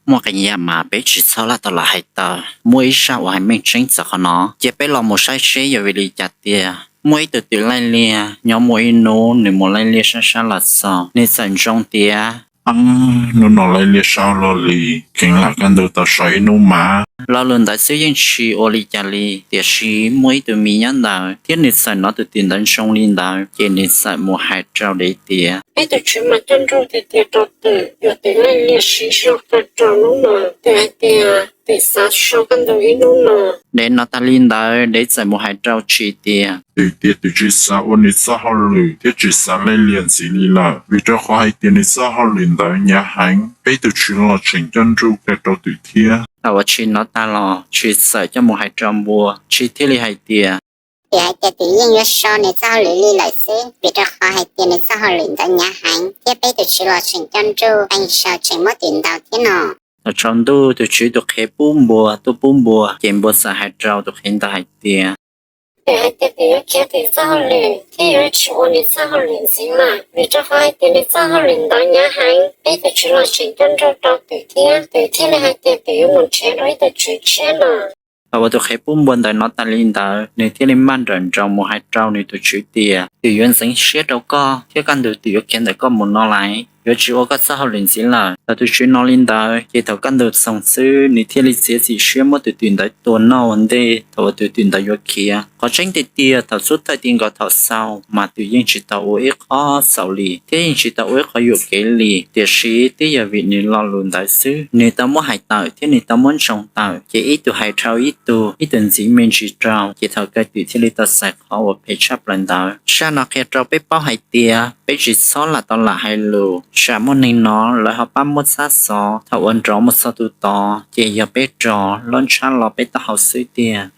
Muaj qee yam mas peb tsis txhob lam tau lam hais tawm. Muaj ib zaj uas hais meej tseeb txog qhov no, cia peb los mus saib seb yog vim li cas tiag. Muaj ib tug twm laij liaj nyob muaj ib hnub nws mus laij liaj sab sab los txog, nws txawm ntsoov tias, hnub no laij liaj sab luaj li, kheev lam kaj ntug tau so ib hnub mas. Lo lus ntawd xwb yeej tsis ua li cas li, tiam sis muaj ib tug miv nyob ntawd thiab nws txawm hnov tus twm ntawd ntsoov li ntawd, ces nws txawm mus hais rau dev tias, peb tus tswv mas coj nruj tiag tiag rau twm, yuav twm laij liaj siv zog rau hnub no, twm hais tias twm xav so kaj ntug ib hnub no. Dev hnov tag li ntawd, dev txawm mus hais rau tshis tias, twm tias twm tsis xav ua nws txoj hauj lwm thiab tsis xav laij liaj ntxiv li lawm, vim rau qhov hais tias nws txoj hauj lwm ntawd hnyav heev, peb tus tswv los tseem coj nruj kiag rau twm thiab. Thaum uas tshis hnov tag los tshis txawm coj mus hais rau npua, tshis thiaj li hais tias, twm hais tias twm yeej yuav so nws txoj hauj lwm li lawm xwb, vim rau qhov hais tias nws txoj hauj lwm ntawd hnyav heev thiab peb tus tswv los tseem coj nruj, qee zaus tseem muab twm ntaus thiab no. Thaum tsaus ntuj tus tswv tus qhev pub npua tuaj pub npua, ces npua txawm hais rau tus qhev ntawd hais tias, twm hais tias twm yuav khiav twm txoj hauj lwm thiab yuav tsis ua nws txoj hauj lwm ntxiv lawm, vim rau qhov hais tias nws txoj hauj lwm ntawd hnyav heev, peb tus tswv los tseem coj nruj rau twm thiab, twm thiaj li hais tias twm yuav mus nrhiav dua ib tug tswv tshiab no. Thaum uas tus qhev pub npua ntawd hnov tag li ntawd, nws thiaj li maj nrawm nroos mus hais rau nws tus tswv tias, twm yuav ntxeev siab rau koj thiab kaj ntug twm yuav khiav ntawm koj mus no lawm, yuav tsis ua koj txoj hauj lwm ntxiv lawm. Thaum tus tswv hnov li ntawd, ces thaum kaj ntug txoog xwb nws thiaj li txiav txim siab muab tus twm ntawd tua noj ua ntej thaum uas tus twm ntawd yuav khiav. Qhov tseeb tiag tiag thaum xub thawj ti nkaus thaum xaus mas twm yeej tsis tau ua ib qho xaus li thiab yeej tsis tau ua ib qho yuam kev li, tiam sis twb yog vim nws lo lus ntawd xwb, nws tau muab hais tawm thiab nws tau muab ntsoog tawm, ces ib tug hais rau ib tug, ib tug ntxiv me ntsis rau, ces thaum kawg twm thiaj li tau xaiv qhov uas phem tshaj plaws ntawd. Zaj no qhia rau peb paub hais tias peb tsis txhob lam tau lam hais lus, tsam muaj neeg no lawv ho pab muab txhab xov thaum uas nrov mus txog tus tod ces yog peb rov loj ntshab los peb taub hau xwb tiag.